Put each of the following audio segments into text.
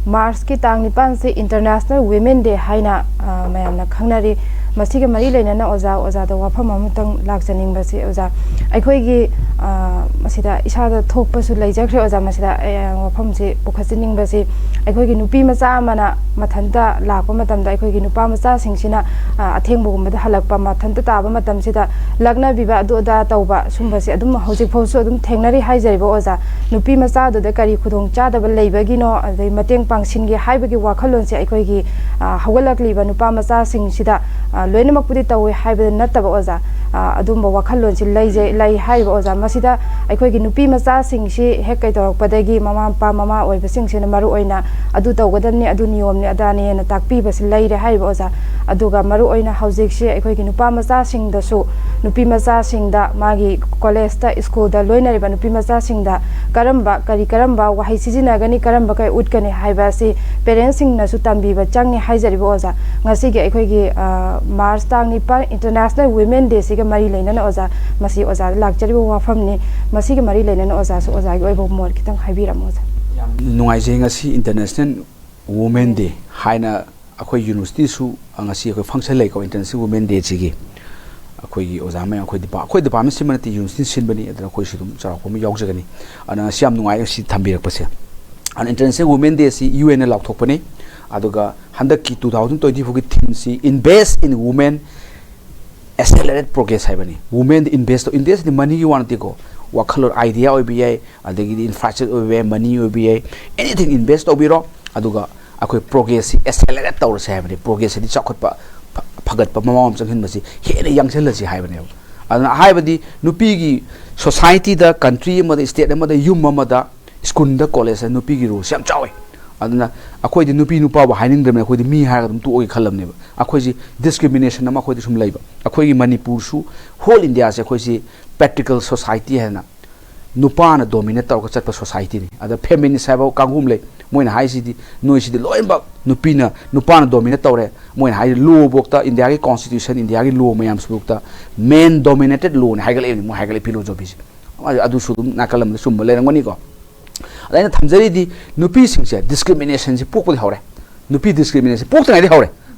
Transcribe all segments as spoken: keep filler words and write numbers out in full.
ꯃꯥꯔꯆꯀꯤ ꯇꯥꯡ ꯅꯤꯄꯥꯟꯁꯤ International Women Day ꯍꯥꯏꯅ, ꯑ, ꯃꯌꯥꯝꯅ ꯈꯪꯅꯔꯤ꯫ ꯃꯁꯤꯒ ꯃꯔꯤ ꯂꯩꯅꯅ ꯑꯣꯖꯥ, ꯑꯣꯖꯥꯗ ꯋꯥꯐꯝ ꯑꯃꯇꯪ ꯂꯥꯛꯆꯅꯤꯡꯕꯁꯤ, ꯑꯣꯖꯥ, ꯑꯩꯈꯣꯏꯒꯤ, ꯑ, ꯃꯁꯤꯗ ꯏꯁꯥꯗ ꯊꯣꯛꯄꯁꯨ ꯂꯩꯖꯈ꯭ꯔꯦ, ꯑꯣꯖꯥ꯫ ꯃꯁꯤꯗ, ꯑ, ꯋꯥꯐꯝꯁꯤ ꯄꯨꯈꯠꯆꯅꯤꯡꯕꯁꯤ, ꯑꯩꯈꯣꯏꯒꯤ ꯅꯨꯄꯤ ꯃꯆꯥ ꯑꯃꯅ ꯃꯊꯟꯇ ꯂꯥꯛꯄ ꯃꯇꯝꯗ ꯑꯩꯈꯣꯏꯒꯤ ꯅꯨꯄꯥ ꯃꯆꯥꯁꯤꯡꯁꯤꯅ, ꯑ, ꯑꯊꯦꯡꯕꯒꯨꯝꯕꯗ ꯍꯜꯂꯛꯄ, ꯃꯊꯟꯇ ꯇꯥꯕ ꯃꯇꯝꯁꯤꯗ ꯂꯛꯅꯕꯤꯕ, ꯑꯗꯨ ꯑꯗꯥ ꯇꯧꯕ, ꯁꯨꯝꯕꯁꯦ ꯑꯗꯨꯝ ꯍꯧꯖꯤꯛꯐꯥꯎꯁꯨ ꯑꯗꯨꯝ ꯊꯦꯡꯅꯔꯤ ꯍꯥꯏꯖꯔꯤꯕ, ꯑꯣꯖꯥ꯫ ꯅꯨꯄꯤ ꯃꯆꯥꯗꯨꯗ ꯀꯔꯤ ꯈꯨꯗꯣꯡꯆꯥꯗꯕ ꯂꯩꯕꯒꯤꯅꯣ, ꯑꯗꯩ ꯃꯇꯦꯡ ꯄꯥꯡꯁꯤꯟꯒꯦ ꯍꯥꯏꯕꯒꯤ ꯋꯥꯈꯜꯂꯣꯟꯁꯦ ꯑꯩꯈꯣꯏꯒꯤ, ꯑ, ꯍꯧꯒꯠꯂꯛꯂꯤꯕ ꯅꯨꯄꯥ ꯃꯆꯥꯁꯤꯡꯁꯤꯗ, ꯑ, ꯂꯣꯏꯅꯃꯛꯄꯨꯗꯤ ꯇꯧꯋꯤ ꯍꯥꯏꯕꯗꯤ ꯅꯠꯇꯕ, ꯑꯣꯖꯥ, ꯑ, ꯑꯗꯨꯝꯕ ꯋꯥꯈꯜꯂꯣꯟꯁꯤ ꯂꯩꯖꯩ, ꯂꯩ ꯍꯥꯏꯔꯤꯕ, ꯑꯣꯖꯥ꯫ ꯃꯁꯤꯗ ꯑꯩꯈꯣꯏꯒꯤ ꯅꯨꯄꯤ ꯃꯆꯥꯁꯤꯡꯁꯤ ꯍꯦꯛ ꯀꯩꯗꯧꯔꯛꯄꯗꯒꯤ ꯃꯃꯥ ꯃꯄꯥ, ꯃꯃꯥ ꯑꯣꯏꯕꯁꯤꯡꯁꯤꯅ ꯃꯔꯨ ꯑꯣꯏꯅ ꯑꯗꯨ ꯇꯧꯒꯗꯕꯅꯤ, ꯑꯗꯨ ꯅꯤꯌꯣꯝꯅꯤ, ꯑꯗꯥꯅꯤꯅ ꯇꯥꯛꯄꯤꯕꯁꯤ ꯂꯩꯔꯦ ꯍꯥꯏꯔꯤꯕ, ꯑꯣꯖꯥ꯫ ꯑꯗꯨꯒ ꯃꯔꯨ ꯑꯣꯏꯅ ꯍꯧꯖꯤꯛꯁꯤ ꯑꯩꯈꯣꯏꯒꯤ ꯅꯨꯄꯥ ꯃꯆꯥꯁꯤꯡꯗꯁꯨ, ꯅꯨꯄꯤ ꯃꯆꯥꯁꯤꯡꯗ ꯃꯥꯒꯤ ꯀꯣꯂꯦꯖꯇ, ꯁ꯭ꯀꯨꯜꯗ ꯂꯣꯏꯅꯔꯤꯕ ꯅꯨꯄꯤ ꯃꯆꯥꯁꯤꯡꯗ ꯀꯔꯝꯕ, ꯀꯔꯤ, ꯀꯔꯝꯕ ꯋꯥꯍꯩ ꯁꯤꯖꯤꯟꯅꯒꯅꯤ, ꯀꯔꯝꯕ ꯀꯔꯤ ꯎꯠꯀꯅꯤ ꯍꯥꯏꯕ ꯑꯁꯤ ꯄꯦꯔꯦꯟꯁꯁꯤꯡꯅꯁꯨ ꯇꯝꯕꯤꯕ ꯆꯪꯉꯤ ꯍꯥꯏꯖꯔꯤꯕ, ꯑꯣꯖꯥ꯫ ꯉꯁꯤꯒꯤ ꯑꯩꯈꯣꯏꯒꯤ, ꯑ, ꯃꯥꯔꯆ ꯇꯥꯡ ꯅꯤꯄꯥꯟ International Women Day ꯁꯤꯒ ꯃꯔꯤ ꯂꯩꯅꯅ, ꯑꯣꯖꯥ, ꯃꯁꯤ ꯑꯣꯖꯥꯗ ꯂꯥꯛꯆꯔꯤꯕ ꯋꯥꯐꯝꯅꯤ꯫ ꯃꯁꯤꯒ ꯃꯔꯤ ꯂꯩꯅꯅ ꯑꯣꯖꯥꯁꯨ ꯑꯣꯖꯥꯒꯤ ꯑꯣꯏꯕ ꯃꯣꯠ ꯈꯤꯇꯪ ꯍꯥꯏꯕꯤꯔꯝꯃꯨ, ꯑꯣꯖꯥ꯫ ꯌꯥꯝ ꯅꯨꯡꯉꯥꯏꯖꯩ, ꯉꯁꯤ International Women Day ꯍꯥꯏꯅ ꯑꯩꯈꯣꯏ ꯌꯨꯅꯤꯚꯔꯁꯤꯇꯤꯁꯨ ꯉꯁꯤ ꯑꯩꯈꯣꯏ ꯐꯪꯁꯟ ꯂꯩꯀꯣ, International Women Day ꯁꯤꯒꯤ꯫ ꯑꯩꯈꯣꯏꯒꯤ ꯑꯣꯖꯥ ꯃꯌꯥꯝ, ꯑꯩꯈꯣꯏ ꯗꯤꯄꯥ-, ꯑꯩꯈꯣꯏ ꯗꯤꯄꯥꯔꯠꯃꯦꯟ ꯁꯤꯃ ꯅꯠꯇꯦ, ꯌꯨꯅꯤꯚꯔꯁꯤꯇꯤ ꯁꯤꯟꯕꯅꯤ, ꯑꯗꯨꯅ ꯑꯩꯈꯣꯏꯁꯨ ꯑꯗꯨꯝ ꯆꯥꯎꯔꯥꯛꯄ ꯑꯃ ꯌꯥꯎꯖꯒꯅꯤ꯫ ꯑꯗꯨꯅ ꯉꯁꯤ ꯌꯥꯝ ꯅꯨꯡꯉꯥꯏ ꯉꯁꯤ ꯊꯝꯕꯤꯔꯛꯄꯁꯦ꯫ ꯑꯗꯨꯅ International Women Day ꯁꯤ UN ꯅ ꯂꯥꯎꯊꯣꯛꯄꯅꯤ꯫ ꯑꯗꯨꯒ ꯍꯟꯗꯛꯀꯤ two thousand twenty four ꯒꯤ theme ꯁꯤ Invest in Women, Accelerate Progress ꯍꯥꯏꯕꯅꯤ꯫ Women ꯗ invest ꯇꯧ, invest ꯗꯤ money ꯒꯤ ꯋꯥ ꯅꯠꯇꯦꯀꯣ, ꯋꯥꯈꯜꯂꯣꯟ, idea ꯑꯣꯏꯕ ꯌꯥꯏ, ꯑꯗꯒꯤꯗꯤ infrastructure ꯑꯣꯏꯕ ꯌꯥꯏ, money ꯑꯣꯏꯕ ꯌꯥꯏ, anything invest ꯇꯧꯕꯤꯔꯣ꯫ ꯑꯗꯨꯒ ꯑꯩꯈꯣꯏ progress ꯁꯤ accelerate ꯇꯧꯔꯁꯦ ꯍꯥꯏꯕꯅꯤ꯫ Progress ꯍꯥꯏꯗꯤ ꯆꯥꯎꯈꯠꯄ, ꯐ-, ꯐꯒꯠꯄ, ꯃꯃꯥ ꯃꯄꯥ ꯆꯪꯁꯤꯟꯕꯁꯤ ꯍꯦꯟꯅ ꯌꯥꯡꯁꯤꯜꯂꯁꯤ ꯍꯥꯏꯕꯅꯦꯕ꯫ ꯑꯗꯨꯅ ꯍꯥꯏꯕꯗꯤ ꯅꯨꯄꯤꯒꯤ society ꯗ, country ꯑꯃꯗ, state ꯑꯃꯗ, ꯌꯨꯝ ꯑꯃꯗ, ꯁ꯭ꯀꯨꯜꯗ, ꯀꯣꯂꯦꯖꯇ ꯅꯨꯄꯤꯒꯤ role ꯁꯤ ꯌꯥꯝ ꯆꯥꯎꯋꯦ꯫ ꯑꯗꯨꯅ ꯑꯩꯈꯣꯏꯗꯤ ꯅꯨꯄꯤ ꯅꯨꯄꯥꯕꯨ ꯍꯥꯏꯅꯤꯡꯗ꯭ꯔꯕꯅꯤ, ꯑꯩꯈꯣꯏꯗꯤ ꯃꯤ ꯍꯥꯏꯔꯒ ꯑꯗꯨꯝ ꯇꯣꯛꯑꯒꯦ ꯈꯜꯂꯕꯅꯦꯕ꯫ ꯑꯩꯈꯣꯏꯁꯤ discrimination ꯑꯃ ꯑꯩꯈꯣꯏꯗ ꯁꯨꯝ ꯂꯩꯕ꯫ ꯑꯩꯈꯣꯏꯒꯤ ꯃꯅꯤꯄꯨꯔꯁꯨ, whole India ꯁꯦ ꯑꯩꯈꯣꯏꯁꯤ patriarchal society ꯍꯥꯏꯅ, ꯅꯨꯄꯥꯅ dominate ꯇꯧꯔꯒ ꯆꯠꯄ society ꯅꯤ꯫ ꯑꯗ feminist ꯍꯥꯏꯕ ꯀꯥꯡꯕꯨ ꯑꯃ ꯂꯩ, ꯃꯣꯏꯅ ꯍꯥꯏꯁꯤꯗꯤ, ꯅꯣꯏꯁꯤꯗꯤ ꯂꯣꯏꯅꯃꯛ ꯅꯨꯄꯤꯅ, ꯅꯨꯄꯥꯅ dominate ꯇꯧꯔꯦ꯫ ꯃꯣꯏꯅ ꯍꯥꯏ law ꯐꯥꯎꯇ, ꯏꯟꯗꯤꯌꯥꯒꯤ constitution, ꯏꯟꯗꯤꯌꯥꯒꯤ law ꯃꯌꯥꯝꯁꯤꯐꯥꯎꯇ men dominated law ꯅꯤ ꯍꯥꯏꯒꯠꯂꯛꯏꯕꯅꯤ, ꯃꯣꯏ ꯍꯥꯏꯒꯠꯂꯛꯏ philosophy ꯁꯦ꯫ ꯑꯗꯨꯁꯨ ꯑꯗꯨꯝ ꯅꯥꯀꯜ ꯑꯃꯗ ꯆꯨꯝꯕ ꯂꯩꯔꯝꯒꯅꯤꯀꯣ꯫ ꯑꯗ ꯑꯩꯅ ꯊꯝꯖꯔꯤꯗꯤ, ꯅꯨꯄꯤꯁꯤꯡꯁꯦ ꯗꯤꯁꯀ꯭ꯔꯤꯃꯤꯅꯦꯁꯟꯁꯤ ꯄꯣꯛꯄꯗꯤ ꯍꯧꯔꯦ꯫ ꯅꯨꯄꯤ ꯗꯤꯁꯀ꯭ꯔꯤꯃꯤꯅꯦꯁꯟ ꯄꯣꯛꯇ꯭ꯔꯤꯉꯩꯗꯤ ꯍꯧꯔꯦ꯫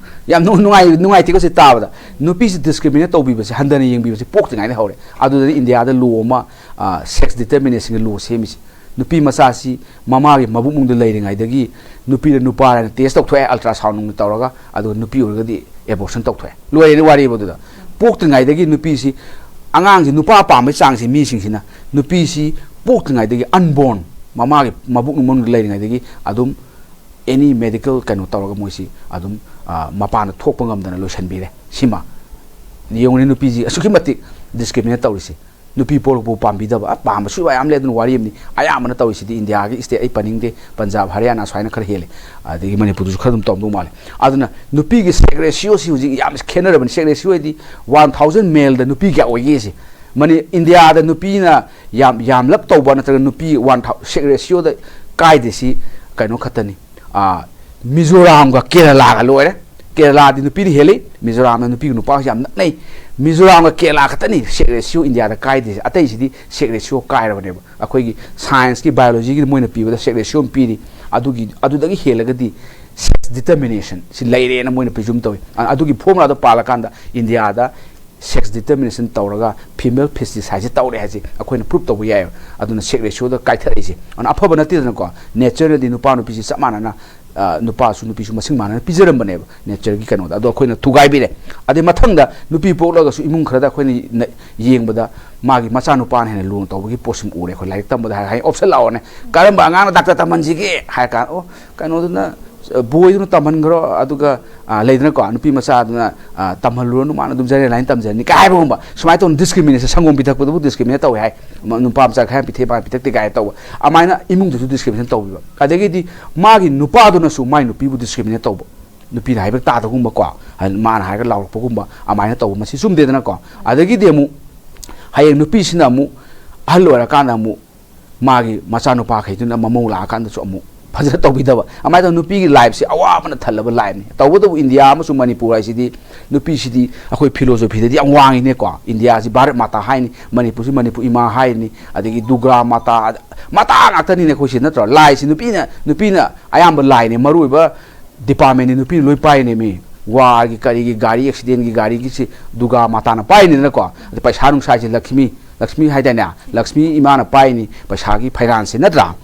ꯌꯥꯝ ꯅꯨꯡ- ꯅꯨꯡꯉꯥꯏ- ꯅꯨꯡꯉꯥꯏꯇꯦꯀꯣ ꯁꯤ ꯇꯥꯕꯗ꯫ ꯅꯨꯄꯤꯁꯤ ꯗꯤꯁꯀ꯭ꯔꯤꯃꯤꯅꯦꯠ ꯇꯧꯕꯤꯕꯁꯦ, ꯍꯟꯊꯅ ꯌꯦꯡꯕꯤꯕꯁꯦ ꯄꯣꯛꯇ꯭ꯔꯤꯉꯩꯗ ꯍꯧꯔꯦ꯫ ꯑꯗꯨꯗꯗꯤ ꯏꯟꯗꯤꯌꯥꯗ ꯂꯣ ꯑꯃ, ꯁꯦꯛꯁ ꯗꯤꯇꯔꯃꯤꯅꯦꯁꯟꯒꯤ ꯂꯣ ꯁꯦꯝꯃꯤꯁꯦ꯫ ꯅꯨꯄꯤ ꯃꯆꯥꯁꯤ ꯃꯃꯥꯒꯤ ꯃꯕꯨꯛ ꯅꯨꯡꯗ ꯂꯩꯔꯤꯉꯩꯗꯒꯤ ꯅꯨꯄꯤꯔ ꯅꯨꯄꯥꯔ ꯍꯥꯏꯅ ꯇꯦꯁ ꯇꯧꯊꯣꯛꯑꯦ, ꯑꯜꯇ꯭ꯔꯥꯁꯥꯎꯟ ꯅꯨꯡ ꯇꯧꯔꯒ, ꯑꯗꯨꯒ ꯅꯨꯄꯤ ꯑꯣꯏꯔꯒꯗꯤ ꯑꯦꯕꯣꯔꯁꯟ ꯇꯧꯊꯣꯛꯑꯦ꯫ ꯂꯣꯏꯔꯦꯅꯦ ꯋꯥꯔꯤꯕꯨ ꯑꯗꯨꯗ꯫ ꯄꯣꯛꯇ꯭ꯔꯤꯉꯩꯗꯒꯤ ꯅꯨꯄꯤꯁꯤ, ꯑꯉꯥꯡꯁꯤ ꯅꯨꯄꯥ ꯄꯥꯝꯕꯩ ꯆꯥꯡꯁꯤ ꯃꯤꯁꯤꯡꯁꯤꯅ, ꯅꯨꯄꯤꯁꯤ ꯄꯣꯛꯇ꯭ꯔꯤꯉꯩꯗꯒꯤ, ꯑꯟꯕꯣꯔꯟ, ꯃꯃꯥꯒꯤ ꯃꯕꯨꯛ ꯃꯅꯨꯡꯗ ꯂꯩꯔꯤꯉꯩꯗꯒꯤ ꯑꯗꯨꯝ ꯑꯦꯅꯤ ꯃꯦꯗꯤꯀꯦꯜ ꯀꯩꯅꯣ ꯇꯧꯔꯒ ꯃꯣꯏꯁꯤ ꯑꯗꯨꯝ, ꯑ, ꯃꯄꯥꯟꯗ ꯊꯣꯛꯄ ꯉꯝꯗꯅ ꯂꯣꯏꯁꯤꯟꯕꯤꯔꯦ꯫ ꯁꯤꯃ ꯌꯦꯡꯉꯨꯅꯦ, ꯅꯨꯄꯤꯁꯤ ꯑꯁꯨꯛꯀꯤ ꯃꯇꯤꯛ ꯗꯤꯁꯀ꯭ꯔꯤꯃꯤꯅꯦꯠ ꯇꯧꯔꯤꯁꯤ꯫ ꯅꯨꯄꯤ ꯄꯣꯛꯂꯛꯄꯕꯨ ꯄꯥꯝꯕꯤꯗꯕ, ꯑ, ꯄꯥꯝꯕꯁꯨ ꯌꯥꯝ ꯂꯩ꯫ ꯑꯗꯨꯅ ꯋꯥꯔꯤ ꯑꯃꯅꯤ꯫ ꯑꯌꯥꯝꯕꯅ ꯇꯧꯔꯤꯁꯤꯗꯤ ꯏꯟꯗꯤꯌꯥꯒꯤ ꯁ꯭ꯇꯦꯠ, ꯑꯩ ꯄꯟꯅꯤꯡꯗꯦ, ꯄꯟꯖꯥꯕ, ꯍꯔꯤꯌꯥꯅꯥ ꯁ꯭ꯋꯥꯏꯅ ꯈꯔ ꯍꯦꯜꯂꯦ, ꯑꯗꯒꯤ ꯃꯅꯤꯄꯨꯔꯗꯁꯨ ꯈꯔ ꯑꯗꯨꯝ ꯇꯧꯔꯝꯗꯧ ꯃꯥꯜꯂꯦ꯫ ꯑꯗꯨꯅ ꯅꯨꯄꯤꯒꯤ ꯁꯦꯛ ꯔꯦꯁꯤꯌꯣꯁꯤ ꯍꯧꯖꯤꯛ ꯌꯥꯝ ꯈꯦꯠꯅꯔꯕꯅꯤ꯫ ꯁꯦꯛ ꯔꯦꯁꯤꯌꯣ ꯍꯥꯏꯗꯤ ꯋꯥꯟ ꯊꯥꯎꯖꯟ ꯃꯦꯜꯗ ꯅꯨꯄꯤ ꯀꯌꯥ ꯑꯣꯏꯒꯦ ꯁꯤ꯫ ꯃꯅꯤ-, ꯏꯟꯗꯤꯌꯥꯗ ꯅꯨꯄꯤꯅ ꯌꯥꯝ ꯌꯥꯝꯂꯞ ꯇꯧꯕ ꯅꯠꯇ꯭ꯔꯒ ꯅꯨꯄꯤ ꯋꯥꯟ ꯊꯥꯎ-, ꯁꯦꯛ ꯔꯦꯁꯤꯌꯣꯗ ꯀꯥꯏꯗ꯭ꯔꯤꯁꯤ ꯀꯩꯅꯣ ꯈꯛꯇꯅꯤ, ꯑꯥ, ꯃꯤꯖꯣꯔꯥꯝꯒ ꯀꯦꯔꯂꯥꯒ ꯂꯣꯏꯔꯦ꯫ ꯀꯦꯔꯂꯥꯗꯤ ꯅꯨꯄꯤꯅ ꯍꯦꯜꯂꯤ, ꯃꯤꯖꯣꯔꯥꯝꯅ ꯅꯨꯄꯤꯒ ꯅꯨꯄꯥꯒꯁꯦ ꯌꯥꯝ ꯅꯛꯅꯩ꯫ ꯃꯤꯖꯣꯔꯥꯝꯒ ꯀꯦꯔꯂꯥ ꯈꯛꯇꯅꯤ ꯁꯦꯛ ꯔꯦꯁꯤꯌꯣ ꯏꯟꯗꯤꯌꯥꯗ ꯀꯥꯏꯗ꯭ꯔꯤꯁꯦ, ꯑꯇꯩꯁꯤꯗꯤ ꯁꯦꯛ ꯔꯦꯁꯤꯌꯣ ꯀꯥꯏꯔꯕꯅꯦꯕ꯫ ꯑꯩꯈꯣꯏꯒꯤ ꯁꯥꯏꯟꯁꯀꯤ, ꯕꯥꯏꯑꯣꯂꯣꯖꯤꯒꯤ ꯃꯣꯏꯅ ꯄꯤꯕꯗ ꯁꯦꯛ ꯔꯦꯁꯤꯌꯣ ꯑꯃ ꯄꯤꯔꯤ, ꯑꯗꯨꯒꯤ, ꯑꯗꯨꯗꯒꯤ ꯍꯦꯜꯂꯒꯗꯤ ꯁꯦꯛꯁ ꯗꯤꯇꯔꯃꯤꯅꯦꯁꯟ ꯁꯤ ꯂꯩꯔꯦꯅ ꯃꯣꯏꯅ ꯄ꯭ꯔꯤꯖꯨꯝ ꯇꯧꯏ꯫ ꯑ-, ꯑꯗꯨꯒꯤ ꯐꯣꯔꯃꯨꯂꯥꯗꯣ ꯄꯥꯜꯂꯀꯥꯟꯗ ꯏꯟꯗꯤꯌꯥꯗ ꯁꯦꯛꯁ ꯗꯤꯇꯔꯃꯤꯅꯦꯁꯟ ꯇꯧꯔꯒ ꯐꯤꯃꯦꯜ ꯐꯤꯁꯇꯤꯁꯥꯏꯠꯁꯦ ꯇꯧꯔꯦ ꯍꯥꯏꯁꯦ ꯑꯩꯈꯣꯏꯅ ꯄ꯭ꯔꯨꯞ ꯇꯧꯕ ꯌꯥꯏꯑꯕ꯫ ꯑꯗꯨꯅ ꯁꯦꯛ ꯔꯦꯁꯤꯌꯣꯗ ꯀꯥꯏꯊꯔꯛꯏꯁꯦ ꯑꯗꯨꯅ ꯑꯐꯕ ꯅꯠꯇꯦꯗꯅꯀꯣ꯫ ꯅꯦꯆꯔꯅꯗꯤ ꯅꯨꯄꯥ ꯅꯨꯄꯤꯁꯤ ꯆꯞ ꯃꯥꯟꯅꯅ, ꯑ, ꯅꯨꯄꯥꯁꯨ ꯅꯨꯄꯤꯁꯨ ꯃꯁꯤꯡ ꯃꯥꯟꯅꯅ ꯄꯤꯖꯔꯝꯕꯅꯦꯕ ꯅꯦꯆꯔꯒꯤ ꯀꯩꯅꯣꯗ, ꯑꯗꯣ ꯑꯩꯈꯣꯏꯅ ꯊꯨꯒꯥꯏꯕꯤꯔꯦ꯫ ꯑꯗꯩ ꯃꯊꯪꯗ ꯅꯨꯄꯤ ꯄꯣꯛꯂꯒꯁꯨ ꯏꯃꯨꯡ ꯈꯔꯗ ꯑꯩꯈꯣꯏꯅ ꯅ-, ꯌꯦꯡꯕꯗ ꯃꯥꯒꯤ ꯃꯆꯥꯅꯨꯄꯥꯅ ꯍꯦꯟꯅ ꯂꯨꯅ ꯇꯧꯕꯒꯤ ꯄꯣꯠꯁꯨ ꯎꯔꯦ꯫ ꯑꯩꯈꯣꯏ ꯂꯥꯏꯔꯤꯛ ꯇꯝꯕꯗ ꯍꯥꯏ, ꯍꯥꯏ ꯑꯣꯞꯁꯟ ꯂꯥꯛꯑꯣꯅꯦ, "ꯀꯔꯝꯕ ꯑꯉꯥꯡꯅ ꯗꯥꯛꯇꯔ ꯇꯝꯍꯟꯁꯤꯒꯦ?" ꯍꯥꯏꯔ ꯀꯥꯟꯗ, "ꯑꯣ, ꯀꯩꯅꯣꯗꯨꯅ, ꯑ, ꯕꯣꯏꯗꯨꯅ ꯇꯝꯍꯟꯈ꯭ꯔꯣ, ꯑꯗꯨꯒ, ꯑ, ꯂꯩꯗꯅꯀꯣ, ꯅꯨꯄꯤ ꯃꯆꯥꯗꯨꯅ, ꯑ, ꯇꯝꯍꯜꯂꯨꯔꯅꯨ, ꯃꯥꯅ ꯑꯗꯨꯝ ꯖꯦꯅꯦꯔꯦꯜ ꯂꯥꯏꯟ ꯇꯝꯖꯔꯅꯤ" ꯀꯥꯏ ꯍꯥꯏꯕꯒꯨꯝꯕ꯫ ꯁꯨꯃꯥꯏꯅ ꯇꯧꯅ ꯗꯤꯁꯀ꯭ꯔꯤꯃꯤꯅꯦꯁꯟ, ꯁꯪꯒꯣꯝ ꯄꯤꯊꯛꯄꯗꯕꯨ ꯗꯤꯁꯀ꯭ꯔꯤꯃꯤꯅꯦꯠ ꯇꯧꯋꯦ ꯍꯥꯏ, ꯃ-, ꯅꯨꯄꯥ ꯃꯆꯥ ꯈꯔ ꯌꯥꯝ ꯄꯤꯊꯛꯑꯦ, ꯃꯥ ꯄꯤꯊꯛꯇꯦ ꯀꯥꯏ ꯇꯧꯕ꯫ ꯑꯗꯨꯃꯥꯏꯅ ꯏꯃꯨꯡꯗꯁꯨ ꯗꯤꯁꯀ꯭ꯔꯤꯃꯤꯅꯦꯁꯟ ꯇꯧꯕꯤꯕ꯫ ꯑꯗꯒꯤꯗꯤ ꯃꯥꯒꯤ ꯅꯨꯄꯥꯗꯨꯅꯁꯨ ꯃꯥꯏ ꯅꯨꯄꯤꯕꯨ ꯗꯤꯁꯀ꯭ꯔꯤꯃꯤꯅꯦꯠ ꯇꯧꯕ꯫ ꯅꯨꯄꯤꯅ ꯍꯥꯏꯕ ꯇꯥꯗꯒꯨꯝꯕꯀꯣ, ꯃꯥꯅ ꯍꯥꯏꯔꯒ ꯂꯥꯎꯔꯛꯄꯒꯨꯝꯕ, ꯑꯗꯨꯃꯥꯏꯅ ꯇꯧꯕ, ꯃꯁꯤ ꯆꯨꯝꯗꯦꯗꯅꯀꯣ꯫ ꯑꯗꯒꯤꯗꯤ ꯑꯃꯨꯛ ꯍꯌꯦꯡ ꯅꯨꯄꯤꯁꯤꯅ ꯑꯃꯨꯛ ꯑꯍꯜ ꯑꯣꯏꯔꯀꯥꯟꯗ ꯑꯃꯨꯛ ꯃꯥꯒꯤ ꯃꯆꯥꯅꯨꯄꯥꯈꯩꯗꯨꯅ ꯃꯃꯧ ꯂꯥꯛꯑꯀꯥꯟꯗꯁꯨ ꯑꯃꯨꯛ ꯐꯖꯅ ꯇꯧꯕꯤꯗꯕ꯫ ꯑꯗꯨꯃꯥꯏꯅ ꯇꯧꯗꯅ ꯅꯨꯄꯤꯒꯤ ꯂꯥꯏꯐꯁꯦ ꯑꯋꯥꯕꯅ ꯊꯜꯂꯕ ꯂꯥꯏꯐꯅꯤ꯫ ꯇꯧꯕꯇꯕꯨ ꯏꯟꯗꯤꯌꯥ ꯑꯃꯁꯨꯡ ꯃꯅꯤꯄꯨꯔ ꯍꯥꯏꯁꯤꯗꯤ ꯅꯨꯄꯤꯁꯤꯗꯤ ꯑꯩꯈꯣꯏ ꯐꯤꯂꯣꯁꯣꯐꯤꯗꯗꯤ ꯌꯥꯝ ꯋꯥꯡꯉꯤꯅꯦꯀꯣ꯫ ꯏꯟꯗꯤꯌꯥꯁꯤ ꯚꯥꯔꯠ ꯃꯥꯇꯥ ꯍꯥꯏꯅꯤ, ꯃꯅꯤꯄꯨꯔꯁꯤ ꯃꯅꯤꯄꯨꯔ ꯏꯃꯥ ꯍꯥꯏꯅꯤ, ꯑꯗꯒꯤ ꯗꯨꯔꯒꯥ ꯃꯥꯇꯥ, ꯃꯥꯇꯥ ꯉꯥꯛꯇꯅꯤꯅꯦ ꯑꯩꯈꯣꯏꯁꯤ, ꯅꯠꯇ꯭ꯔꯣ? ꯂꯥꯏꯁꯤ ꯅꯨꯄꯤꯅ, ꯅꯨꯄꯤꯅ ꯑꯌꯥꯝꯕ ꯂꯥꯏꯅꯤ, ꯃꯔꯨꯑꯣꯏꯕ ꯗꯤꯄꯥꯔꯠꯃꯦꯟꯅꯤ ꯅꯨꯄꯤꯅ ꯂꯣꯏ ꯄꯥꯏꯅꯦ꯫ ꯃꯤ ꯋꯥꯔꯒꯤ, ꯀꯔꯤꯒꯤ, ꯒꯥꯔꯤ ꯑꯦꯛꯁꯤꯗꯦꯟꯒꯤ, ꯒꯥꯔꯤꯒꯤꯁꯤ ꯗꯨꯔꯒꯥ ꯃꯥꯇꯥꯅ ꯄꯥꯏꯅꯤꯗꯅꯀꯣ꯫ ꯑꯗ ꯄꯩꯁꯥ ꯅꯨꯡꯁꯥꯁꯤ ꯂꯛꯁꯃꯤ, ꯂꯛꯁꯃꯤ ꯍꯥꯏꯗꯥꯏꯅꯦ, ꯂꯛꯁꯃꯤ ꯏꯃꯥꯅ ꯄꯥꯏꯅꯤ ꯄꯩꯁꯥꯒꯤ ꯐꯩꯔꯥꯟꯁꯦ, ꯅꯠꯇ꯭ꯔꯥ?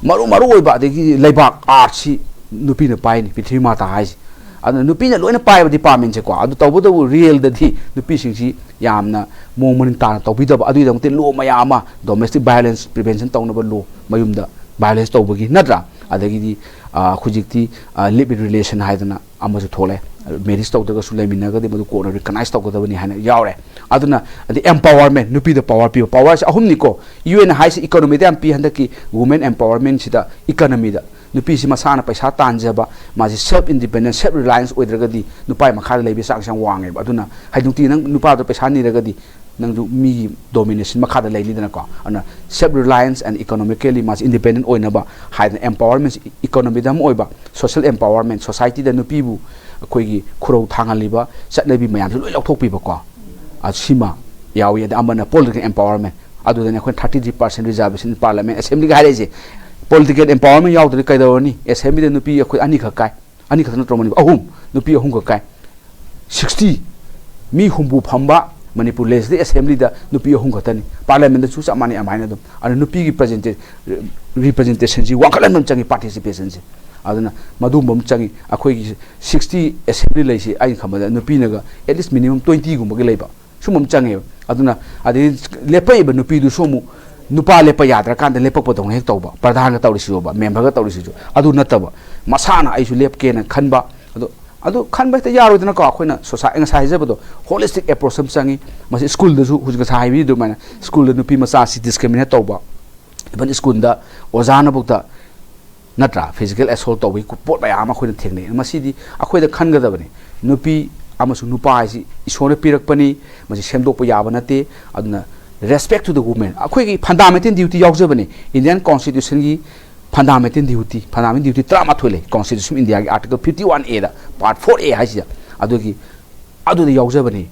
ꯃꯔꯨ ꯃꯔꯨ ꯑꯣꯏꯕ, ꯑꯗꯒꯤ ꯂꯩꯕꯥꯛ, ꯑꯥꯔꯠꯁꯤ ꯅꯨꯄꯤꯅ ꯄꯥꯏꯅꯤ, ꯄ꯭ꯔꯤꯊꯤꯕꯤ ꯃꯥꯇꯥ ꯍꯥꯏꯁꯦ꯫ ꯑꯗꯨꯅ ꯅꯨꯄꯤꯅ ꯂꯣꯏꯅ ꯄꯥꯏꯕ ꯗꯤꯄꯥꯔꯠꯃꯦꯟꯁꯦꯀꯣ꯫ ꯑꯗꯨ ꯇꯧꯕꯇꯕꯨ ꯔꯤꯌꯦꯜꯗꯗꯤ ꯅꯨꯄꯤꯁꯤꯡꯁꯤ ꯌꯥꯝꯅ ꯃꯑꯣꯡ ꯃꯔꯤꯟ ꯇꯥꯅ ꯇꯧꯕꯤꯗꯕ, ꯑꯗꯨꯒꯤꯗꯃꯛꯇ ꯂꯣ ꯃꯌꯥꯝ ꯑꯃ, ꯗꯣꯃꯦꯁꯇꯤꯛ ꯚꯥꯏꯑꯣꯂꯦꯟꯁ ꯄ꯭ꯔꯤꯚꯦꯟꯁꯟ ꯇꯧꯅꯕ ꯂꯣ, ꯃꯌꯨꯝꯗ ꯚꯥꯏꯑꯣꯂꯦꯟꯁ ꯇꯧꯕꯒꯤ, ꯅꯠꯇ꯭ꯔꯥ? ꯑꯗꯒꯤꯗꯤ, ꯑ, ꯍꯧꯖꯤꯛꯇꯤ, ꯑ, ꯂꯤꯞ ꯏꯟ ꯔꯤꯂꯦꯁꯟ ꯍꯥꯏꯗꯅ ꯑꯃꯁꯨ ꯊꯣꯛꯂꯛꯑꯦ꯫ ꯃꯦꯔꯤꯖ ꯇꯧꯗ꯭ꯔꯒꯁꯨ ꯂꯩꯃꯤꯟꯅꯔꯒꯗꯤ ꯃꯗꯨ ꯀꯣꯟꯅ ꯔꯤꯀꯒꯅꯥꯏꯁ ꯇꯧꯒꯗꯕꯅꯤ ꯍꯥꯏꯅ ꯌꯥꯎꯔꯦ꯫ ꯑꯗꯨꯅ ꯑꯗꯩ ꯑꯦꯝꯄꯥꯋꯔꯃꯦꯟ, ꯅꯨꯄꯤꯗ ꯄꯥꯋꯔ ꯄꯤꯕ, ꯄꯥꯋꯔꯁꯦ ꯑꯍꯨꯝꯅꯤꯀꯣ꯫ ꯌꯨ ꯑꯦꯟ ꯍꯥꯏꯁꯤ ꯏꯀꯣꯅꯣꯃꯤꯗ ꯌꯥꯝ ꯄꯤ, ꯍꯟꯗꯛꯀꯤ ꯋꯨꯃꯦꯟ ꯑꯦꯝꯄꯥꯋꯔꯃꯦꯟꯁꯤꯗ ꯏꯀꯣꯅꯣꯃꯤꯗ ꯅꯨꯄꯤꯁꯤ ꯃꯁꯥꯅ ꯄꯩꯁꯥ ꯇꯥꯟꯖꯕ, ꯃꯥꯁꯤ ꯁꯦꯜꯐ ꯏꯟꯗꯤꯄꯦꯟꯗꯦꯟ, ꯁꯦꯜꯐ ꯔꯤꯂꯥꯌꯟꯁ ꯑꯣꯏꯗ꯭ꯔꯒꯗꯤ ꯅꯨꯄꯥꯒꯤ ꯃꯈꯥꯗ ꯂꯩꯕꯒꯤ ꯆꯥꯡꯁꯦ ꯌꯥꯝ ꯋꯥꯡꯉꯦꯕ꯫ ꯑꯗꯨꯅ ꯍꯥꯏꯗꯤ ꯅꯨꯡꯇꯤꯒꯤ ꯅꯪ ꯅꯨꯄꯥꯗꯣ ꯄꯩꯁꯥ ꯅꯤꯔꯒꯗꯤ ꯅꯪꯁꯨ ꯃꯤꯒꯤ ꯗꯣꯃꯤꯅꯦꯁꯟ ꯃꯈꯥꯗ ꯂꯩꯅꯤꯗꯅꯀꯣ꯫ ꯑꯗꯨꯅ self reliance and economically ꯃꯥꯁꯤ ꯏꯟꯗꯤꯄꯦꯟꯗꯦꯟ ꯑꯣꯏꯅꯕ ꯍꯥꯏꯗꯅ ꯑꯦꯝꯄꯥꯋꯔꯃꯦꯟꯁꯤ, ꯏꯀꯣꯅꯣꯃꯤꯗ ꯑꯃ ꯑꯣꯏꯕ, ꯁꯣꯁꯦꯜ ꯑꯦꯝꯄꯥꯋꯔꯃꯦꯟ, ꯁꯣꯁꯥꯏꯇꯤꯗ ꯅꯨꯄꯤꯕꯨ ꯑꯩꯈꯣꯏꯒꯤ ꯈꯨꯔꯧ ꯊꯥꯡꯍꯜꯂꯤꯕ ꯆꯠꯅꯕꯤ ꯃꯌꯥꯝꯁꯤ ꯂꯣꯏ ꯂꯧꯊꯣꯛꯄꯤꯕꯀꯣ꯫ ꯑ, ꯁꯤꯃ ꯌꯥꯎꯏ꯫ ꯑꯗ ꯑꯃꯅ ꯄꯣꯂꯤꯇꯤꯀꯦꯜ ꯑꯦꯝꯄꯥꯋꯔꯃꯦꯟ, ꯑꯗꯨꯗꯅꯤ ꯑꯩꯈꯣꯏꯅ thirty three percent reservation parliament ꯑꯦꯁꯦꯝꯕ꯭ꯂꯤꯒ ꯍꯥꯏꯔꯛꯏꯁꯦ꯫ ꯄꯣꯂꯤꯇꯤꯀꯦꯜ ꯑꯦꯝꯄꯥꯋꯔꯃꯦꯟ ꯌꯥꯎꯗ꯭ꯔꯗꯤ ꯀꯩꯗꯧꯔꯅꯤ? ꯑꯦꯁꯦꯝꯕ꯭ꯂꯤꯗ ꯅꯨꯄꯤ ꯑꯩꯈꯣꯏ ꯑꯅꯤꯈꯛ ꯀꯥꯏ, ꯑꯅꯤꯈꯛꯇ ꯅꯠꯇ꯭ꯔꯣ ꯃꯅꯤꯄꯨꯔ? ꯑꯍꯨꯝ, ꯅꯨꯄꯤ ꯑꯍꯨꯝꯈꯛ ꯀꯥꯏ꯫ ꯁꯤꯛꯁꯇꯤ, ꯃꯤ ꯍꯨꯝꯐꯨ ꯐꯝꯕ ꯃꯅꯤꯄꯨꯔ ꯂꯦꯖꯤꯁꯂꯦꯇꯤꯚ ꯑꯦꯁꯦꯝꯕ꯭ꯂꯤꯗ ꯅꯨꯄꯤ ꯑꯍꯨꯝ ꯈꯛꯇꯅꯤ꯫ ꯄꯥꯔꯂꯤꯌꯥꯃꯦꯟꯗꯁꯨ ꯆꯞ ꯃꯥꯟꯅꯩ ꯑꯗꯨꯃꯥꯏꯅ ꯑꯗꯨꯝ꯫ ꯑꯗꯨꯅ ꯅꯨꯄꯤꯒꯤ ꯄ꯭ꯔꯖꯦꯟꯇꯦ-, ꯔꯤꯄ꯭ꯔꯖꯦꯟꯇꯦꯁꯟꯁꯤ ꯋꯥꯡꯈꯠꯍꯟꯕ ꯑꯃ ꯆꯪꯉꯤ, ꯄꯥꯔꯇꯤꯁꯤꯄꯦꯁꯟꯁꯤ꯫ ꯑꯗꯨꯅ ꯃꯗꯨꯒꯨꯝꯕ ꯑꯃ ꯆꯪꯉꯤ꯫ ꯑꯩꯈꯣꯏꯒꯤ ꯁꯤꯛꯁꯇꯤ ꯑꯦꯁꯦꯝꯕ꯭ꯂꯤ ꯂꯩꯁꯤ ꯑꯩꯅ ꯈꯟꯕꯗ ꯅꯨꯄꯤꯅꯒ at least minimum twenty ꯒꯨꯝꯕꯒꯤ ꯂꯩꯕ, ꯁꯨꯝꯕ ꯑꯃ ꯆꯪꯉꯦꯕ꯫ ꯑꯗꯨꯅ ꯑꯗꯩ ꯂꯦꯞꯄꯛꯏꯕ ꯅꯨꯄꯤꯗꯨꯁꯨ ꯑꯃꯨꯛ ꯅꯨꯄꯥ ꯂꯦꯞꯄ ꯌꯥꯗ꯭ꯔꯀꯥꯟꯗ ꯂꯦꯞꯄꯛꯄꯗꯧꯅ ꯍꯦꯛ ꯇꯧꯕ, ꯄ꯭ꯔꯙꯥꯟꯒ ꯇꯧꯔꯤꯁꯤꯕꯣꯕ, ꯃꯦꯝꯕꯔꯒ ꯇꯧꯔꯤꯁꯤꯁꯨ꯫ ꯑꯗꯨ ꯅꯠꯇꯕ ꯃꯁꯥꯅ ꯑꯩꯁꯨ ꯂꯦꯞꯀꯦꯅ ꯈꯟꯕ, ꯑꯗꯣ, ꯑꯗꯨ ꯈꯟꯕ ꯍꯦꯛꯇ ꯌꯥꯔꯣꯏꯗꯅꯀꯣ꯫ ꯑꯩꯈꯣꯏꯅ ꯁꯣꯁꯥꯏ-, ꯉꯁꯥꯏ ꯍꯥꯏꯖꯕꯗꯣ, ꯍꯣꯂꯤꯁꯇꯤꯛ ꯑꯦꯄ꯭ꯔꯣꯆ ꯑꯃ ꯆꯪꯉꯤ꯫ ꯃꯁꯤ ꯁ꯭ꯀꯨꯜꯗꯁꯨ, ꯍꯧꯖꯤꯛ ꯉꯁꯥꯏ ꯍꯥꯏꯕꯤꯔꯤꯗꯨ ꯑꯗꯨꯃꯥꯏꯅ, ꯁ꯭ꯀꯨꯜꯗ ꯅꯨꯄꯤ ꯃꯆꯥꯁꯤ ꯗꯤꯁꯀ꯭ꯔꯤꯃꯤꯅꯦꯠ ꯇꯧꯕ, ꯏꯚꯟ ꯁ꯭ꯀꯨꯜꯗ ꯑꯣꯖꯥꯅꯐꯥꯎꯗ, ꯅꯠꯇ꯭ꯔꯥ, ꯐꯤꯖꯤꯀꯦꯜ ꯑꯦꯁꯣꯜ ꯇꯧꯕꯒꯤ ꯄꯣꯠ ꯃꯌꯥꯝ ꯑꯃ ꯑꯩꯈꯣꯏꯅ ꯊꯦꯡꯅꯩ꯫ ꯃꯁꯤꯗꯤ ꯑꯩꯈꯣꯏꯗ ꯈꯟꯒꯗꯕꯅꯤ꯫ ꯅꯨꯄꯤ ꯑꯃꯁꯨꯡ ꯅꯨꯄꯥ ꯍꯥꯏꯁꯤ ꯏꯁꯣꯔꯅ ꯄꯤꯔꯛꯄꯅꯤ, ꯃꯁꯤ ꯁꯦꯝꯗꯣꯛꯄ ꯌꯥꯕ ꯅꯠꯇꯦ꯫ ꯑꯗꯨꯅ respect to the women, ꯑꯩꯈꯣꯏꯒꯤ ꯐꯟꯗꯥꯃꯦꯟꯇꯦꯜ ꯗ꯭ꯌꯨꯇꯤ ꯌꯥꯎꯖꯕꯅꯤ꯫ ꯏꯟꯗꯤꯌꯥꯟ ꯀꯣꯟꯁꯇꯤꯇ꯭ꯌꯨꯁꯟꯒꯤ Fundamental duty, fundamental duty ꯇꯔꯥꯃꯥꯊꯣꯏ ꯂꯩ Constitution of India ꯒꯤ Article fifty one A the, Part four A ꯍꯥꯏꯁꯤꯗ꯫ ꯑꯗꯨꯒꯤ, ꯑꯗꯨꯗ ꯌꯥꯎꯖꯕꯅꯤ,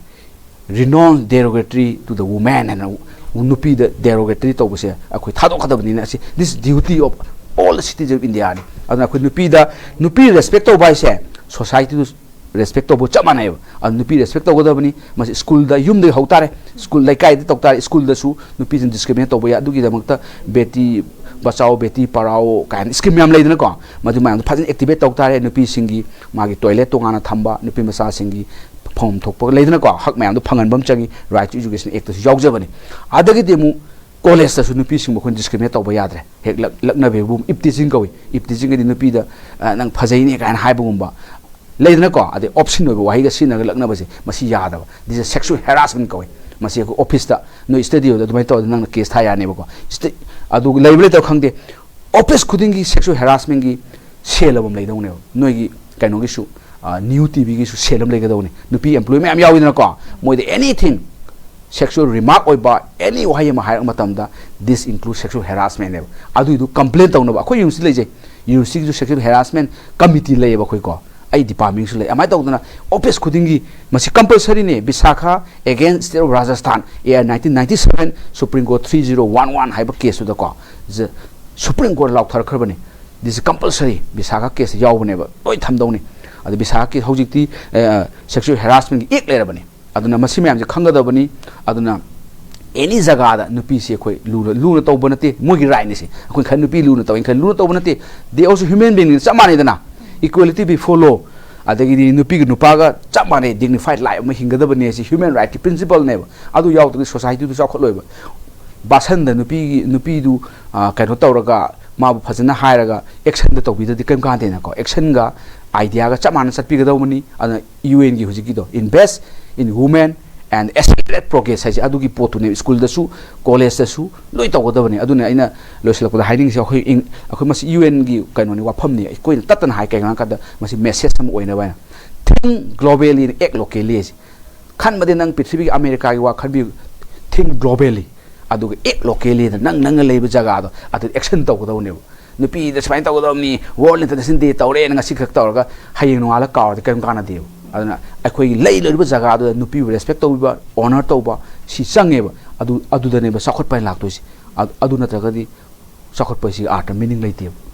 "Renounce derogatory to the woman" ꯍꯥꯏꯅ, ꯅꯨꯄꯤꯗ derogatory ꯇꯧꯕꯁꯦ ꯑꯩꯈꯣꯏ ꯊꯥꯗꯣꯛꯀꯗꯕꯅꯤꯅ, ꯑꯁꯤ, "This duty of all the citizens of India" ꯅꯤ꯫ ꯑꯗꯨꯅ ꯑꯩꯈꯣꯏ ꯅꯨꯄꯤꯗ, ꯅꯨꯄꯤ respect ꯇꯧꯕ ꯍꯥꯏꯁꯦ society respect ꯇꯧꯕ ꯆꯞ ꯃꯥꯟꯅꯩꯕ꯫ ꯑꯗꯨ ꯅꯨꯄꯤ respect ꯇꯧꯒꯗꯕꯅꯤ꯫ ꯃꯁꯤ ꯁ꯭ꯀꯨꯜꯗ, ꯌꯨꯝꯗꯒꯤ ꯍꯧ ꯇꯥꯔꯦ, ꯁ꯭ꯀꯨꯜ ꯂꯩꯀꯥꯏꯗ ꯇꯧ ꯇꯥꯔꯦ, ꯁ꯭ꯀꯨꯜꯗꯁꯨ ꯅꯨꯄꯤꯁꯤꯡ discriminate ꯇꯧꯕ ꯌꯥꯏ꯫ ꯑꯗꯨꯒꯤꯗꯃꯛꯇ ꯕꯦꯇꯤ ꯕꯆꯥꯎ, ꯕꯦꯇꯤ ꯄꯔꯥꯎ ꯀꯥꯏꯅ scheme ꯌꯥꯝ ꯂꯩꯗꯅꯀꯣ, ꯃꯗꯨ ꯃꯌꯥꯝꯗꯣ ꯐꯖꯅ activate ꯇꯧ ꯇꯥꯔꯦ꯫ ꯅꯨꯄꯤꯁꯤꯡꯒꯤ ꯃꯥꯒꯤ toilet ꯇꯣꯉꯥꯟꯅ ꯊꯝꯕ, ꯅꯨꯄꯤ ꯃꯆꯥꯁꯤꯡꯒꯤ ꯐꯪꯐꯝ ꯊꯣꯛꯄ ꯂꯩꯗꯅꯀꯣ, ꯍꯛ ꯃꯌꯥꯝꯗꯣ ꯐꯪꯍꯟꯕ ꯑꯃ ꯆꯪꯉꯤ, Right to Education Act ꯇꯁꯨ ꯌꯥꯎꯖꯕꯅꯤ꯫ ꯑꯗꯒꯤꯗꯤ ꯑꯃꯨꯛ ꯀꯣꯂꯦꯖꯇꯁꯨ ꯅꯨꯄꯤꯁꯤꯡꯕꯨ ꯑꯩꯈꯣꯏꯅ discriminate ꯇꯧꯕ ꯌꯥꯗ꯭ꯔꯦ꯫ ꯍꯦꯛ ꯂꯛ-, ꯂꯛꯅꯕꯤꯕꯕꯨ, ꯏꯞꯇꯤꯖꯤꯡ ꯀꯧꯏ, ꯏꯞꯇꯤꯖꯤꯡ ꯍꯥꯏꯗꯤ ꯅꯨꯄꯤꯗ, ꯑ, "ꯅꯪ ꯐꯖꯩꯅꯦ" ꯀꯥꯏꯅ ꯍꯥꯏꯕꯒꯨꯝꯕ ꯂꯩꯗꯅꯀꯣ, ꯑꯗꯩ obscene ꯑꯣꯏꯕ ꯋꯥꯍꯩꯒ ꯁꯤꯖꯤꯟꯅꯔꯒ ꯂꯛꯅꯕꯁꯦ, ꯃꯁꯤ ꯌꯥꯗꯕ꯫ This is sexual harassment ꯀꯧꯏ꯫ ꯃꯁꯤ ꯑꯩꯈꯣꯏ ꯑꯣꯐꯤꯁꯇ, ꯅꯣꯏ ꯁ꯭ꯇꯨꯗꯤꯑꯣꯗ ꯑꯗꯨꯃꯥꯏꯅ ꯇꯧꯔꯗꯤ ꯅꯪꯅ case ꯊꯥ ꯌꯥꯅꯦꯕꯀꯣ꯫ ꯁ꯭ꯇꯦ-, ꯑꯗꯨ ꯂꯩꯕ꯭ꯔꯥ ꯂꯩꯇꯕ꯭ꯔꯥ ꯈꯪꯗꯦ, ꯑꯣꯐꯤꯁ ꯈꯨꯗꯤꯡꯒꯤ sexual harassmentꯀꯤ cell ꯑꯃꯃꯝ ꯂꯩꯗꯧꯅꯦꯕ꯫ ꯅꯣꯏꯒꯤ ꯀꯩꯅꯣꯒꯤꯁꯨ, ꯑ, ꯅ꯭ꯌꯨ ꯇꯤꯚꯤꯒꯤꯁꯨ cell ꯑꯃ ꯂꯩꯒꯗꯧꯅꯤ꯫ ꯅꯨꯄꯤ employee ꯃꯌꯥꯝ ꯌꯥꯎꯋꯤꯗꯅꯀꯣ, ꯃꯣꯏꯗ anything sexual remark ꯑꯣꯏꯕ any ꯋꯥꯍꯩ ꯑꯃ ꯍꯥꯏꯔꯛꯄ ꯃꯇꯝꯗ, this include sexual harassmentꯅꯦꯕ꯫ ꯑꯗꯨꯏꯗꯨ complain ꯇꯧꯅꯕ ꯑꯩꯈꯣꯏ university ꯂꯩꯖꯩ, universityꯒꯤꯁꯨ sexual harassment committee ꯂꯩꯌꯦꯕ ꯑꯩꯈꯣꯏꯀꯣ꯫ ꯑꯩ departmentꯁꯨ ꯂꯩ꯫ ꯑꯗꯨꯃꯥꯏꯅ ꯇꯧꯗꯅ ꯑꯣꯐꯤꯁ ꯈꯨꯗꯤꯡꯒꯤ ꯃꯁꯤ compulsoryꯅꯦ꯫ Visakha against State of Rajasthan, year nineteen ninety seven, Supreme Court three zero one one ꯍꯥꯏꯕ caseꯇꯨꯗꯀꯣ, ꯖ-, Supreme Court ꯂꯥꯎꯊꯔꯛꯈ꯭ꯔꯕꯅꯤ꯫ This is compulsory, Visakha case ꯌꯥꯎꯕꯅꯦꯕ, ꯂꯣꯏ ꯊꯝꯗꯧꯅꯤ꯫ ꯑꯗ Visakha case ꯍꯧꯖꯤꯛꯇꯤ, ꯑ, sexual harassmentꯀꯤ act ꯂꯩꯔꯕꯅꯤ꯫ ꯑꯗꯨꯅ ꯃꯁꯤ ꯃꯌꯥꯝꯁꯦ ꯈꯪꯒꯗꯕꯅꯤ꯫ ꯑꯗꯨꯅ any ꯖꯒꯥꯗ ꯅꯨꯄꯤꯁꯤ ꯑꯩꯈꯣꯏ ꯂꯨꯅ, ꯂꯨꯅ ꯇꯧꯕ ꯅꯠꯇꯦ, ꯃꯣꯏꯒꯤ rightꯅꯤ ꯁꯤ꯫ ꯑꯩꯈꯣꯏ ꯈꯔ ꯅꯨꯄꯤ ꯂꯨꯅ ꯇꯧꯏ, ꯈꯔ ꯂꯨꯅ ꯇꯧꯕ ꯅꯠꯇꯦ, they also human beingꯅꯤ, ꯆꯞ ꯃꯥꯟꯅꯩꯗꯅ, equality before law꯫ ꯑꯗꯒꯤꯗꯤ ꯅꯨꯄꯤꯒ ꯅꯨꯄꯥꯒ ꯆꯞ ꯃꯥꯟꯅꯩ, dignified life ꯑꯃ ꯍꯤꯡꯒꯗꯕꯅꯤ ꯍꯥꯏꯁꯤ human rightꯀꯤ principleꯅꯦꯕ꯫ ꯑꯗꯨ ꯌꯥꯎꯗ꯭ꯔꯒꯗꯤ societyꯗꯨ ꯆꯥꯎꯈꯠꯂꯣꯏꯕ꯫ ꯕꯥꯁꯟꯗ ꯅꯨꯄꯤꯒꯤ, ꯅꯨꯄꯤꯗꯨ, ꯑ, ꯀꯩꯅꯣ ꯇꯧꯔꯒ ꯃꯥꯕꯨ ꯐꯖꯅ ꯍꯥꯏꯔꯒ actionꯗ ꯇꯧꯕꯤꯗ꯭ꯔꯗꯤ ꯀꯔꯤꯝ ꯀꯥꯟꯗꯦꯅꯀꯣ꯫ Actionꯒ ideaꯒ ꯆꯞ ꯃꯥꯟꯅ ꯆꯠꯄꯤꯒꯗꯧꯕꯅꯤ꯫ ꯑꯗꯨꯅ UNꯒꯤ ꯍꯧꯖꯤꯛꯀꯤꯗꯣ, "Invest in women and accelerate progress" ꯍꯥꯏꯁꯦ ꯑꯗꯨꯒꯤ ꯄꯣꯠꯇꯨꯅꯦꯕ꯫ ꯁ꯭ꯀꯨꯜꯗꯁꯨ, ꯀꯣꯂꯦꯖꯇꯁꯨ ꯂꯣꯏ ꯇꯧꯒꯗꯕꯅꯤ꯫ ꯑꯗꯨꯅ ꯑꯩꯅ ꯂꯣꯏꯁꯤꯜꯂꯛꯄꯗ ꯍꯥꯏꯅꯤꯡꯉꯤꯁꯦ, ꯑꯩꯈꯣꯏ ꯏꯪ-, ꯑꯩꯈꯣꯏ ꯃꯁꯤ UNꯒꯤ ꯀꯩꯅꯣꯅꯤ, ꯋꯥꯐꯝꯅꯤ꯫ ꯑꯩꯈꯣꯏꯅ ꯇꯠꯇꯅ ꯍꯥꯏ, ꯀꯩꯒꯤꯅꯣ ꯍꯥꯏ ꯀꯥꯟꯗ ꯃꯁꯤ message ꯑꯃ ꯑꯣꯏꯅꯕ ꯍꯥꯏꯅ꯫ Think globally and act locally ꯍꯥꯏꯁꯦ꯫ ꯈꯟꯕꯗꯤ ꯅꯪ ꯄ꯭ꯔꯤꯊꯤꯕꯤꯒꯤ, ꯑꯃꯦꯔꯤꯀꯥꯒꯤ ꯋꯥ ꯈꯟꯕꯤꯌꯨ, think globally꯫ ꯑꯗꯨꯒ act locallyꯗ ꯅꯪ, ꯅꯪꯅ ꯂꯩꯕ ꯖꯒꯥꯗꯣ ꯑꯗꯨ action ꯇꯧꯒꯗꯧꯅꯦꯕ꯫ ꯅꯨꯄꯤꯗ ꯁꯨꯃꯥꯏꯅ ꯇꯧꯒꯗꯕꯅꯤ, World International Day ꯇꯧꯔꯦꯅ ꯉꯁꯤ ꯈꯛ ꯇꯧꯔꯒ ꯍꯌꯦꯡ ꯅꯣꯡꯉꯥꯜꯂꯒ ꯀꯥꯎꯔꯗꯤ ꯀꯔꯤꯝ ꯀꯥꯟꯅꯗꯦꯕ꯫ ꯑꯗꯨꯅ ꯑꯩꯈꯣꯏꯒꯤ ꯂꯩ ꯂꯩꯔꯤꯕ ꯖꯒꯥꯗꯨꯗ ꯅꯨꯄꯤꯕꯨ respect ꯇꯧꯕꯤꯕ, honor ꯇꯧꯕ, ꯁꯤ ꯆꯪꯉꯦꯕ꯫ ꯑꯗꯨ, ꯑꯗꯨꯗꯅꯦꯕ ꯆꯥꯎꯈꯠꯄ ꯍꯥꯏꯅ ꯂꯥꯛꯇꯣꯏꯁꯦ꯫ ꯑꯗꯨ, ꯑꯗꯨ ꯅꯠꯇ꯭ꯔꯒꯗꯤ ꯆꯥꯎꯈꯠꯄꯁꯤ ꯑꯥꯔꯊ, meaning ꯂꯩꯇꯦꯕ꯫